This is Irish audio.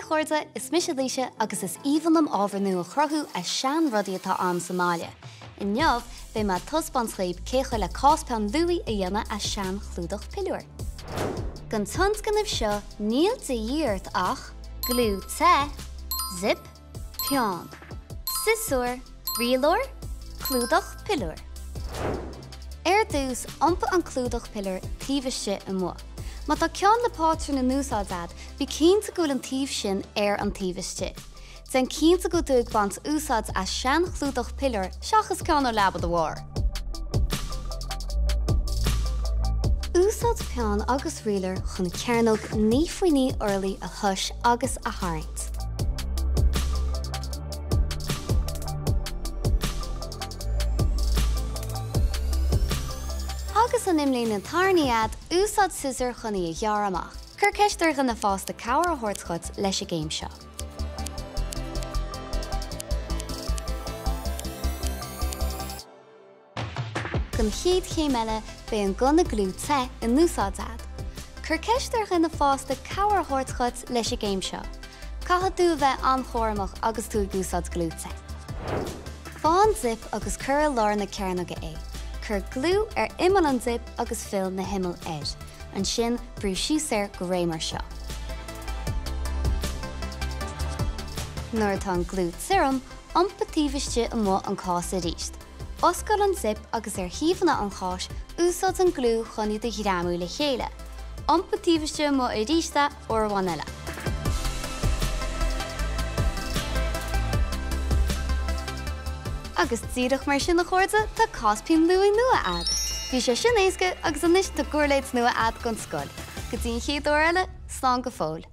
chairde, is mise Laoise agus is aoibhinn liom ábhar nua a chruthú as sean rudaí atá a'm sa mbaile. Inniu, beidh mé ag taispeáint dhaoib cén chaoi le cás peann luaidhe a dhéanamh as sean chlúdach piliúir. Don tionscnamh seo níl de dhíth ort ach, gliú te, zip, peann, siosúr, rialóir, clúdach piliúir. Ar dtús, iompaigh an clúdach piliúir taobh istigh amuigh. Má tá ceann le pátrún in úsáid a'd, bí cinnte go bhfuil an taobh sin ar an taobh istigh. Déan cinnte go bhfuil tú ag baint úsáid as sean-chlúdach piliúir seachas ceann ó leaba do mháthar. Úsáid peann agus rialóir chun cearnóg 9 faoi 9 orlaí a thomhas agus a tharraingt. Agus an imlíne tarraingthe a'd, úsáid siosúr chun í a ghearradh amach. Cuir ceist ar dhuine fásta cabhair a thabhairt dhuit leis an gcéim seo. Don chéad chéim eile, beidh an gunna gliú te in úsáid a'd. Cuir ceist ar dhuine fásta cabhair a thabhairt dhuit leis an gcéim seo. Caithfidh tú a bheith an-chúramach agus tú ag úsáid gliú te. Faigh an zip agus cuir i lár na cearnóige é. Cuir gliú ar imeall an zip agus fill na himill air. Ansin, brú síos air go réidh mar seo. Nuair atá an gliú tirim, iompaigh taobh istigh amuigh an cás arís. Oscail an zip agus ar thaobhanna an cháis, úsáid an gliú chun iad a ghreamú le chéile. Iompaigh taobh istigh amuigh arís é uair amháin eile. Agus díreach mar sin a chairde, tá cás pinn luaidhe nua a'd! Bhí sé sin éasca agus anois tá giuirléid nua a'd don scoil. Go dtí an chéad uair eile, slán go fóill.